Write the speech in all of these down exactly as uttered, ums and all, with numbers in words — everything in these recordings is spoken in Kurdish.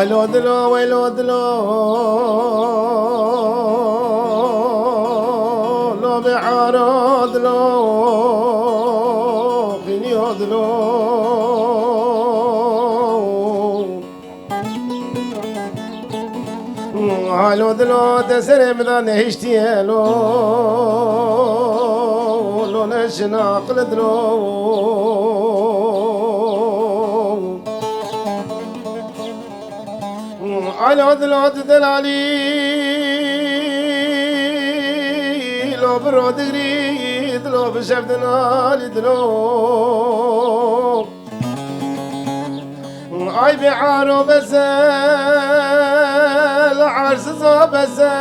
Alo dilo, welo dilo, lo be aro dilo, xiniyo dilo. Alo dilo, te serê min de nehiştiye lo, lo neşin aqil dilo. Alo dilo, tu delalî lo, biro digrî dilo, bi şev dinalî dilo. Ay be aro bese, la arsiza bese,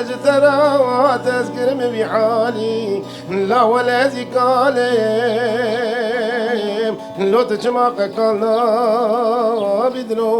ji te re tezkirim vî halî, la wele zî kalê, lo tu çima qekal nabî dilo.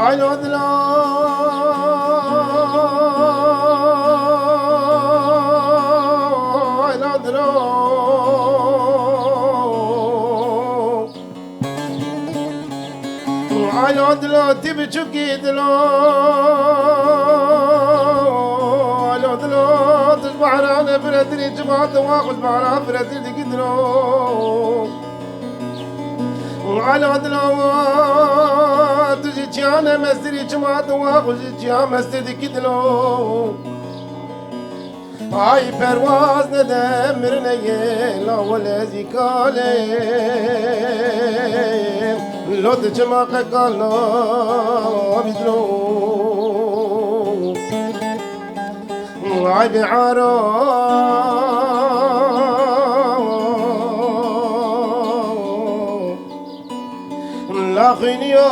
Alo dilo, alo dilo. Alo dilo, ti biçûkî dilo. Alo dilo, tu ji bahra ne firetirî, çima tu wa xwe ji bahra firetir dikî dilo. Alo dilo, tu ji çiya ne mestirî, çima tu wa xwe ji çiya mestir dikî dilo. Ay perwaz nede mirine ye, la wele zî kalê, lo tu çima qekal nabî dilo. Ay be aro. La xwîniya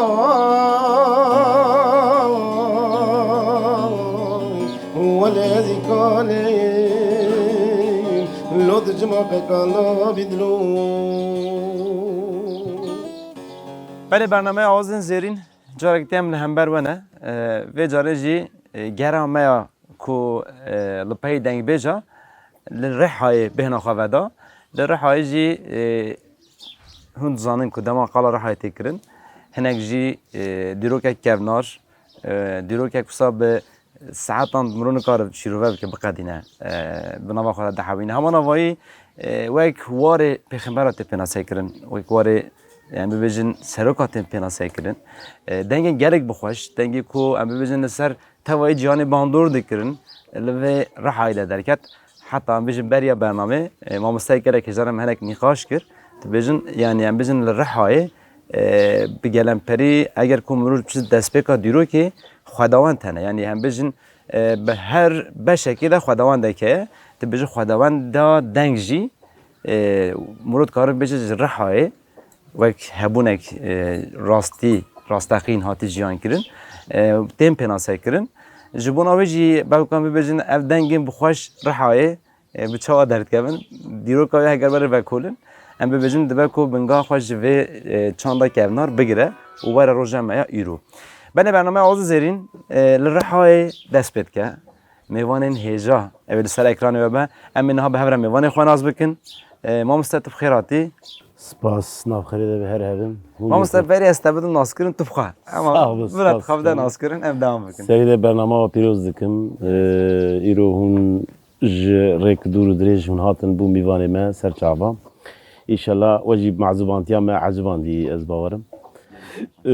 wele zî kalê, lo tu çima qekal nabî dilo. Belê, bernameya Awazên Zêrîn carek dî em li hember we ne. Ee, vê carê jî, e, gera me ya ku, e, li pey dengbêja li Rihayê bêhna xwe veda. Li Rihayê jî, e, hûn dizanin ku dema qala Rihayê tê kirin, hinek jî, e, dîrokek kevnar, e, dîrokek wisa bi saetan mirov nikare şîrove bike, biqedîne, e, bi nava xwe de dihewîne. Hema navayî, e, wek warê pêxembera tê pênasekirin, wek warê, em bibêjin, seroka tê pênasekirin. E, dengên gelek bi xweş, dengê ku em bibêjin li ser tevayî cîhanê bandor dikirin, li vê Rihayê de derket. Heta em bêjin beriya bernamê, e, mamosteyê gelek hêja re me hinek nîqaş kir. Dibêjin, yanî em bêjin li Rihayê, e, bi gelemperî, eger ku mirov biçe destpêka dîrokê, xwedawend hene. Yanî em bêjin, e, bi her beşekê de xwedawendek heye. Dibêjin xwedawenda deng jî, e, mirov dikare bêje ji Rihayê, wek hebûnek, e, rastî, rasteqîn hatî jiyan kirin, e, tên pênase kirin. Ji bona wê jî belkan bibêjin ev dengên bi xweş Rihayê, e, bi çawa derdikevin? Dîroka wê heger were vekolin, em bibêjin dibe ku binga xwe ji vê, e, çanda kevnar bigire û were roja me ya îro. Belê, bernameya Awazê Zêrîn, e, li Rihayê dest pê dike. Mêvanên hêja, ew ê li ser ekranê we be. Em ê niha bi hev re mêvanê xwe nas bikin. E, mamoste, tu bi xêr hatî. Spas, navxêrê de bi her hebin. Hûn Mamoste, bêxwe. Berê ez te bidim naskirin, tu bi xwe. Ema Sağ olun, bila tu spas. Xwe bide naskirin, em devam bikin. Serî de bernama we pîroz dikim. E, îro hûn ji rêk dûr û dirêj hûn hatin bû mîvanê me ser çava. Înşallah we jî bi mezûbantiya me ecibandî, ez bawerim. E,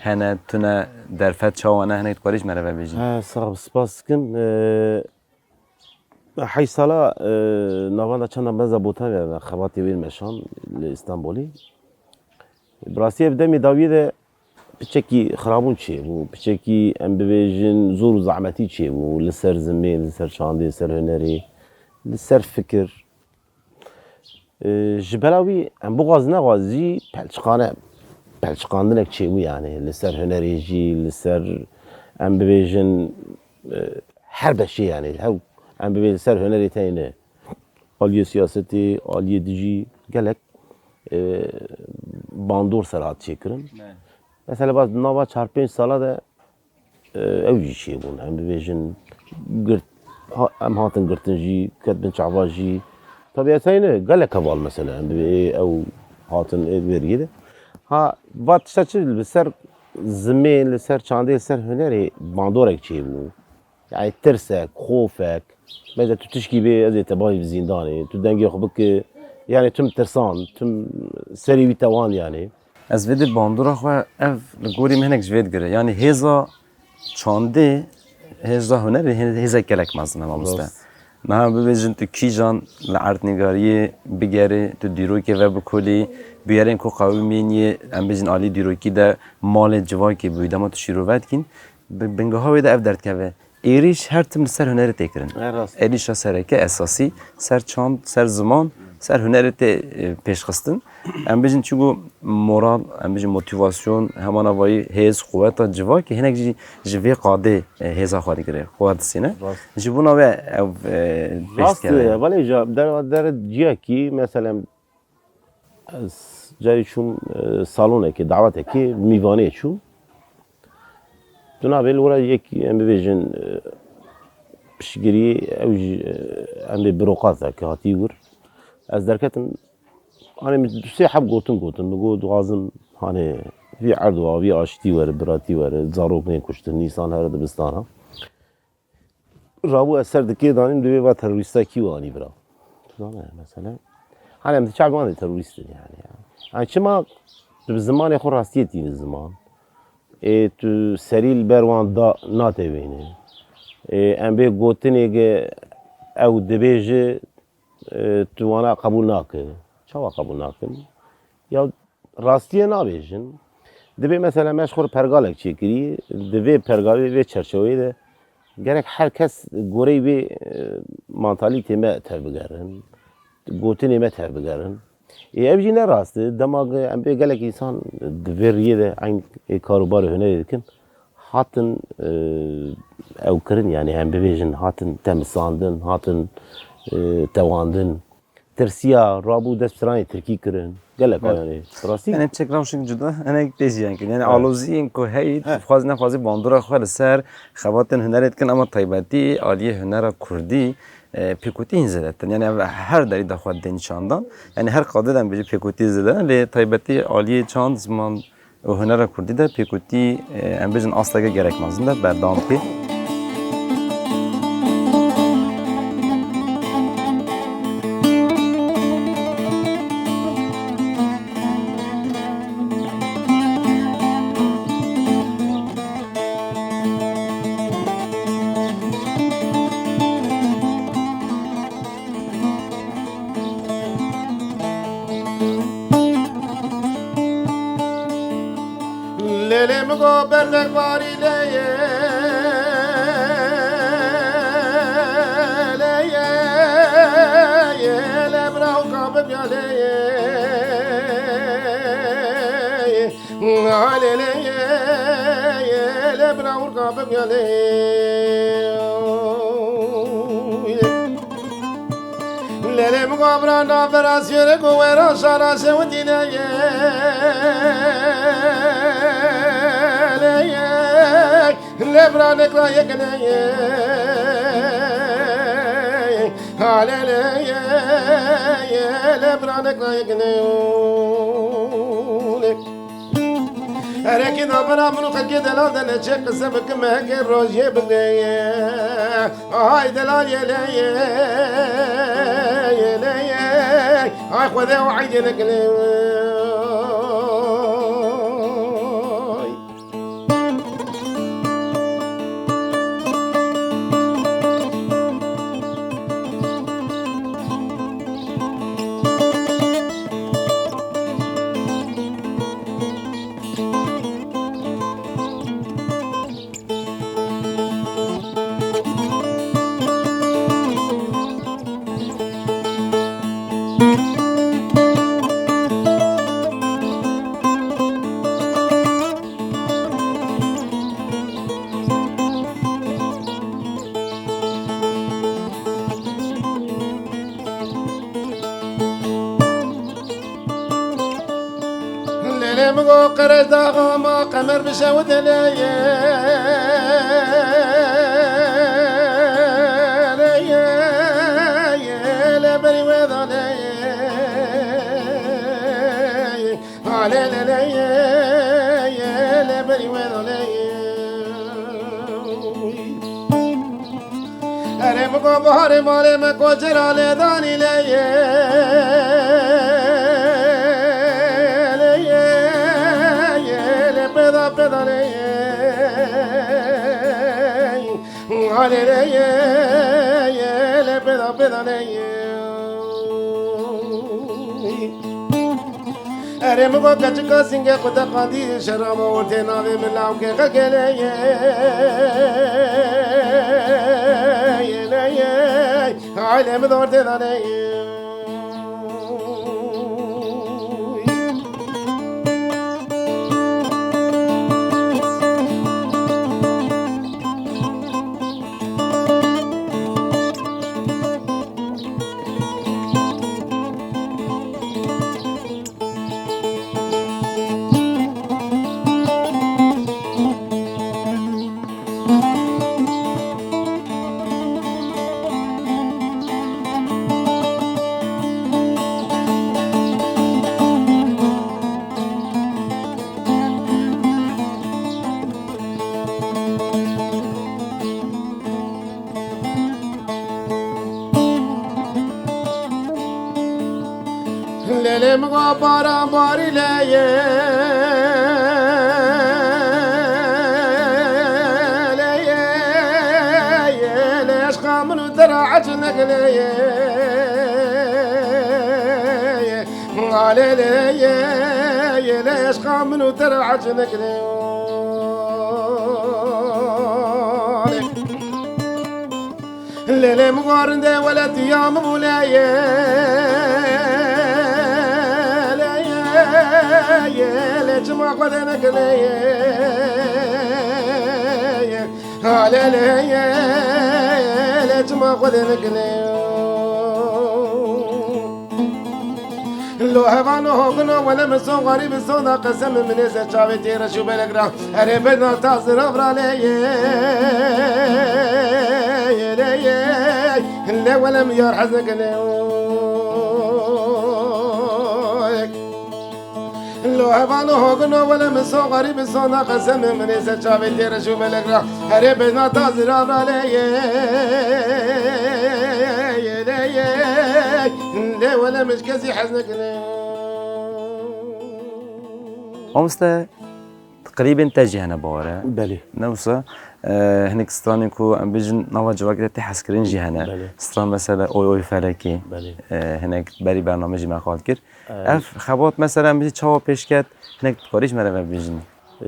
Hene, tune, derfet çawa ne, hinek dixwarî ji me re vebêjî? He, sax, spas dikim. Ee, heyş sala, e, navenda çanda meza Botanê de xebatê wê meşan li Îstanbulî. Bi rastî ev demê dawiyê de piçekî xirabûn çêbû, piçekî em bibêjin zor û zehmetî çêbû li ser zimên, li ser çandê, li ser hunerê, li ser fikir. E, ji bela wî em bixwaz nexwaz jî pelçiqane, pelçiqandinek çêbû yani li ser hunerê jî, li ser em bibêjin, e, her beşê yani hew em bibê li ser hunerê teyne. Aliyê siyasetê, aliyê dijî gelek, e, bandor ser hat çêkirin. Mesela baz nava çar pênc sala de, e, ew jî çêbûn. Em bibêjin girt, ha, em hatin girtin jî, ket bin çava jî. Tabii ez heyne gelek heval mesela em bibê ew hatin ê veriyê de. Ha, va tişta çi li ser zimên, li ser çandê, li ser hunerê bandorek çêbû. Yani tirsek, xofek. Mesela tu tişkî bê, ez ê te bavî bi zîndanê. Tu dengê xwe bike. Yani tim tirsan, tim serê wî tewan yani. Ez vê dê bandora xwe ev li gorî min hinek ji vê digire. Yani hêza çandê, hêza hunerê, hê-, hêzek gelek mezin e mamoste. Rast. Niha bibêjin tu kîjan li erdnîgariyê bigerî, tu dîrokê vebikolî, bûyerên ku qewimîn yê, em bêjin alî dîrokî de malê civakê bûyî dema tu şîrove dikîn, bi bingeha wê de ev derdikeve. Êrîş her tim li ser hunerê tê kirin. E, rast. Êrîşa sereke esasî ser çand, ser ziman, ser hunerê tê, e, pêşxistin. Em bêjin çi ku moral, em bêjin motivasyon, hemana vayî hêz, quweta civakê hinek jî ji vê qadê, e, hêza xwe digire, xwe disîne. Rast. Ji bona wê ev, e, pêş Rast, dikeve. E, belê ji dere, dere ciyekî, mesela, ez carî çûm, e, salonekê, dawetekê, mîvanê çûm. Tu nabê li wira yek, em bibêjin, e, piştgirî, ew jî, e, em bê birokateke hatî wir. Ez derketim, hanê min du sê heb gotin gotin. Min got, dixwazim, hanê, vî erd û avî aştî were, biratî were, zarok nên kuştin, nîsan here dibistana. Rabû ez ser dikê danîm, divê va terorîsta kî û anî vira. Tu zane mesela. Hani em diçav wan de terorîst in yani. Yani çima tu bi zimanê xwe rastiyê tîni ziman. Ê tu serî li ber wan da natewêne. Ê em bê gotinê ge ew dibêje, e, tu wana qebûl nake. Çawa qebûl nakin? Ya rastiyê nabêjin. Dibê mesela me ji xwe re pergalek çêkirî, di vê pergalê, vê çerçeveyê de gerek her kes goreyê vê, e, mantalîtê me tevbigerin, gotinê me tevbigerin. Ê, ev jî ne rast e. Dema em bê gelek însan di vê riyê de eyn ê kar û barê hunerê dikin, hatin, e, ew kirin, yani em bibêjin hatin temisandin, hatin, e, tewandin. Tirsiya, rabû dest stranê tirkî kirin. Gelek, evet, yani, rastî. Yani çek rewşek cuda, hinek tê jî yan kirin. Yani, evet, aloziyên ku heyî, he, dixwaz nexwazî bandora xwe li ser xebatên hunerê dikin, ama taybetî aliyê hunera kurdî, e, pêkutî hîn zêdetir. Yani ev her derî de xwe dê nîşandan. Yani her qadê de em bêjî pêkutî zêde, lê taybetî aliyê çand, ziman û hunera kurdî de pêkutî, e, em bêjin asteke gerek mezin de berdewam bike. Lêlê min go berdek barî lê ye, lê ye, ye, lê bira û kabim ya lê ye. Alê lê, lê bira urka bibya lê. Lê lê min gabra na vera siyere go wera şara se witî lê. Lê bira nekra yek lê. Alê lê, lê bira nekra yek lê. Erekî da bira min û xelkê delal de neçe qise bikim heke rojê bigre. Ay delal yê lê yê, yê lê yê. Ay Xwedê û eydê nekine. Rêdaxa ma qemer bişewite lê ye, lê ye, lê berî wê da lê ye. Ha lê lê lê ye, ye, lê berî wê da lê ye. Erê min go baharê malê me koçera lê danî lê ye, lê ye, ye, lê pêda pêda lê ye. Alê lê ye, ye, lê pêda pêda lê ye. Erê min go keçika sîngê xwe te qandî şeraba ortê navê min lawkê xelkê lê ye, ye, lê ye. Alê min ortê da lê ye. Lê lê min go baran barî lê ye, lê ye, ye, lê eşqa min û te re ecin neke lê ye, ye, lê lê ye, ye, lê eşqa min û te re ecin neke lê ye. Lê lê min go rindê welediya min bû lê ye, lê ye, ye, lê çima Xwedê neke lê ye, ye. Ha lê lê ye, lê çima Xwedê neke lê ye. Lo hevano hogino wele min son xarî bi son da qesem min ê ser çavê tê reş û belek ra. Erê bena ta zirav ra lê ye, lê ye, lê wele min yar hez nekine. Lo hevano hogino wele min son xarî bi son da qesem min ê ser çavê tê reş û belek ra. Erê bena ta zirav ra lê ye, lê ye, lê wele min ji kesî hez nekine. Mamoste, qirîbên te jî hene bawere. Belê. Ne wisa, e, hinek stranên ku em bijin nava civakê te tê hezkirin jî hene. Belê. Stran mesela Oy Oy Felekê. Belê. E, hinek berî bername jî me qal kir. E, Ev xebat mesela em bijî çawa pêş ket, hinek tu karî ji me re ve bijînî? E,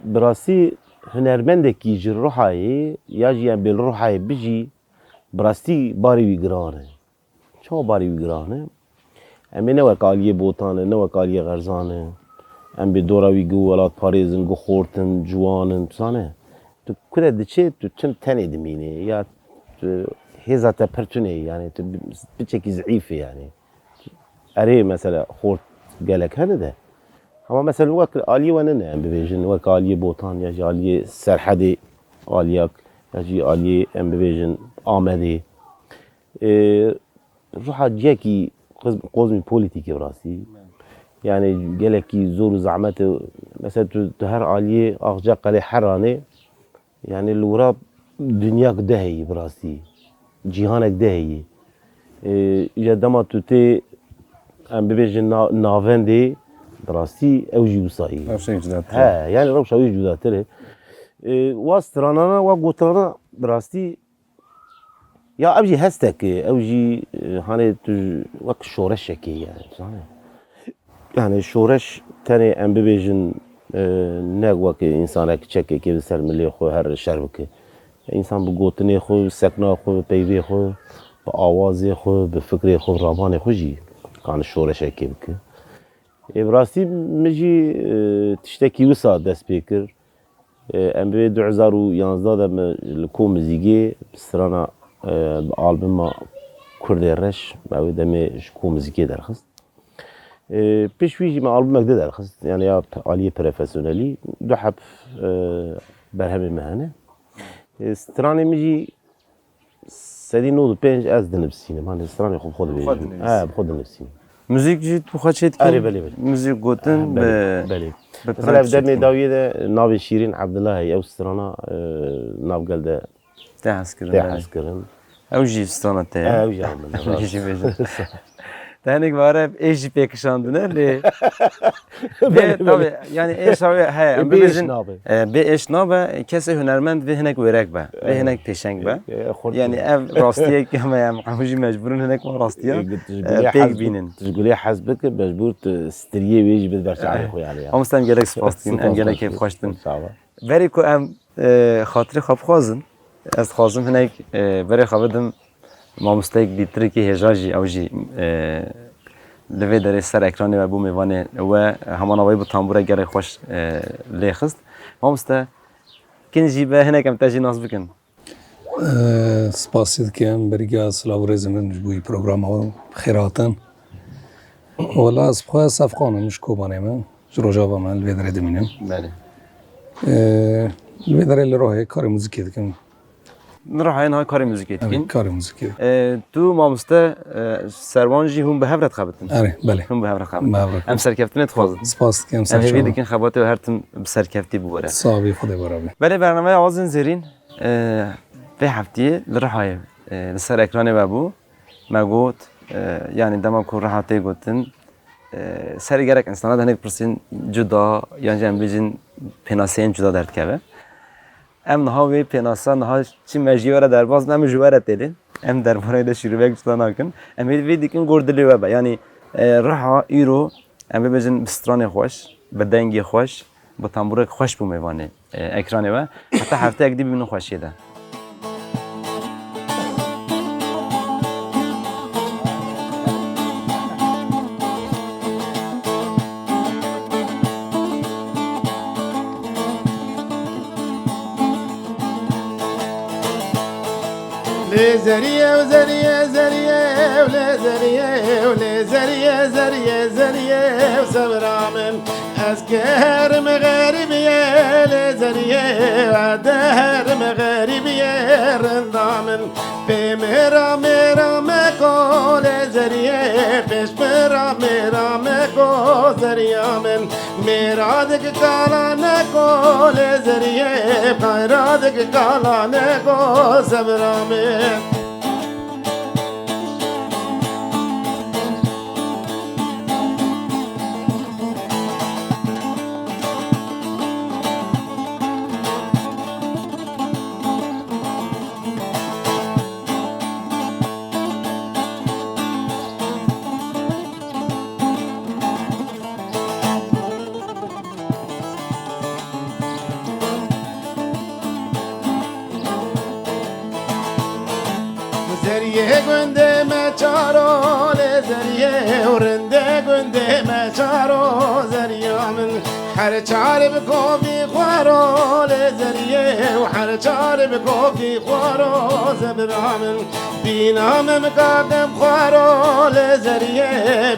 bi rastî hunermendekî ji Ruhayê ya jî em bê li Ruhayê bijî, bi rastî barê wî giran e. Çawa barê wî giran e? Em ê ne wek aliyê Botan e, ne wek aliyê Xerzan e. Em bê dora wî gu welatparêz in, gu xort in, ciwan in, tu zane. Tu kure diçê, tu tim tenê dimînê. Ya tu hêza te pir tune ye, yanî tu bi-, piçekî zeîf e yanî. Erê, mesela, xort gelek hene de. Hema, mesela, wek aliyê we nine, em bibêjin, wek aliyê Botan ya jî aliyê Serhedê, aliyak, ya jî aliyê, em bibêjin, Amedê. Ê, Ruha ciyekî qiz-, kozmopolitîk e bi rastî. Yanî gelekî zor û zehmet e. Mesela tu, tu her aliyê Axca Qelê Heranê, yanî li wira dinyak de heyî bi rastî. Cîhanek de heyî. Ê, îja dema tu tê, em bibêjin na-, navendê, bi rastî ew jî wisa yî. Rewşek cudatir. He, yanî rewşa wî cudatir e. Ê, wa stranana, wa gotirana bi rastî Ya ev jî hestek e, ew jî, e, hanê tu ji, wek şoreşekê ye, zanî. Yani şoreş tenê em bibêjin, e, ne wek însanek çekekê bi ser milê xwe her şer bike. Însan bi gotinê xwe, bi sekna xwe, bi peyvê xwe, bi awazê xwe, bi fikrê xwe, bi ramanê xwe jî kane şoreşekê bike. Ê, bi rastî min jî, e, tiştekî wisa dest pê kir. E, em bi vê du hezar û yanzdeh de min li Ko Mizîgê bi strana, e, bi albuma Kurdê Reş, me wê demê ji Ko Mizîgê derxist. E, pişt wî jî me albumek di derxist. Yani ya p-, aliyê profesyonelî. Du heb, e, berhemê me hene. E, stranê min jî sedî nod û pênc ez dinivîsînim. Hani stranê xwe bi xwe Xwe dibêjim. dinivîsî. He, bi xwe dinivîsînim. Muzîk jî tu xwe çêdikî? Erê, belê, belê. Muzîk gotin He, bi, belê, belê. bi Mesela piran ev demê çêdikî. dawiyê de navê Şîrîn Ebdullah heye. Ew strana, e, navgel de Te hez kirin, tê belê. hez kirin. Ew jî strana te ye. Ew jî min, Jî rast. bêjin. Te hinek vare êş jî pêkişandine lê Belê, vê, belê. tabii, yani êşa wê heye. Em Bê êş bibêjin, nabe. e, bê êş nabe, kesê hunermend vê hinek wêrek be, vê Evet. hinek pêşeng be. E, e, xurt Yani be. ev rastiyek me em hemû jî mecbûr in hinek wan rastiya, E, tu ji e, gulê pêk hez bi-, bînin. tu ji gulê hez bike, mecbûr tu striyê wê jî bide ber çavê Evet. xwe yani ya. Mamoste em gelek spas dikin, em Spas, gelek spas, kêfxweş din. spas, sağ ol. Berê ku em, e, xatirê xwe bixwazin, ez dixwazim hinek, e, berê xwe bidim mamosteyek dîtirikî hêja jî, ew jî, e, li vê derê ser ekranê we bû mêvanê we, hema navayî bi tambûrek gelek xweş, e, lê xist. Mamoste, kin jî be hinek em te jî nas bikin. E, spasî dikim, berî silav û rêzê min ji bo wî programa we bi xêr hatin. Wela ez bi xwe Sefqan im, ji Kobanê me, ji Rojava me, li vê derê dimînim. Belê. Ee, li vê derê li Rohê karê muzîkê dikim. Li Rohê niha karê muzîkê Erê, dikîn? karê muzîkê. Ee, tu mamoste, e, Serwan jî hûn bi hev re dixebitin? Erê, belê. Hûn bi hev re xebin. Bi hev re. Em serkeftinê dixwazin. Spas dikim, Em hêvî serçava. dikin xebatê we her tim bi serkeftî bibore. Sax bî, Xwedê bara bî. Belê, bernameya Awazên Zêrîn, e, vê heftiyê li Rihayê, e, li ser ekranê we bû. Me got, e, yanî dema ku Riha tê gotin, e, serê gelek insana de hinek pirsên cuda, yan jî em bêjin pênaseyên cuda derdikeve. Em niha wê pênasa niha çi me ji we re derbas, em ji we re têlên. Em derbarê de şîrovek cuda nakin. Em hêvî dikin gor dilê we be. Yanî, e, Riha îro, em bibêjin bi stranê xweş, bi dengê xweş, bi tambûrek xweş bû mêvanê, e, ekranê we. Heta hefteyek dî bibînin xweşiyê de. Lê zeriyê û zeriyê, zeriyê û lê zeriyê û lê zeriyê, zeriyê, zeriyê û sebra min. Ez kerim xerîbiyê lê zeriyê, ez derim xerîbiyê rinda min. Pê mêra mêra meko lê zeriyê, pêş mêra mêra meko zeriya min. Mêra dik kala neko lê zeriyê, qayra dik kala neko sebra min. Zeriyê gundê me çaro lê zeriyê û rindê gundê me çaro zeriya min. Her çar bi kovî xwaro lê zeriyê û her çar bi kovî xwaro zebra min. Bîna min kakem xwaro lê zeriyê,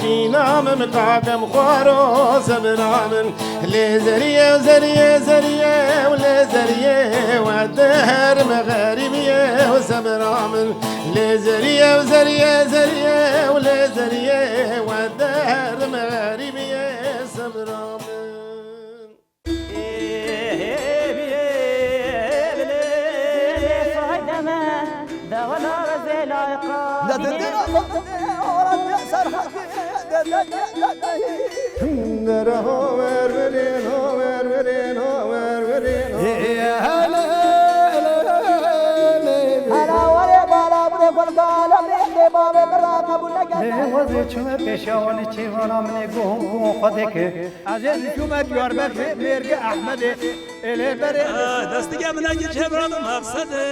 bîna min kakem xwaro zebra min. Lê zeriyê, zeriyê, zeriyê û lê zeriyê, we derim xerîbiyê û zebra min. Lê zeriyê, zeriyê, zeriyê û lê zeriyê, we derim xerîbiyê zebra min. Hela warê bala bide gulgala bide bavê bira kabul neke. Lê wezê çime pêşiya wanê çêvana min ê guh û guh Xwedê ki. Ez ê çûme Diyarbekirê mêrgê Ehmedê. Ê lê berê. Destige min eki çevra min maqsede.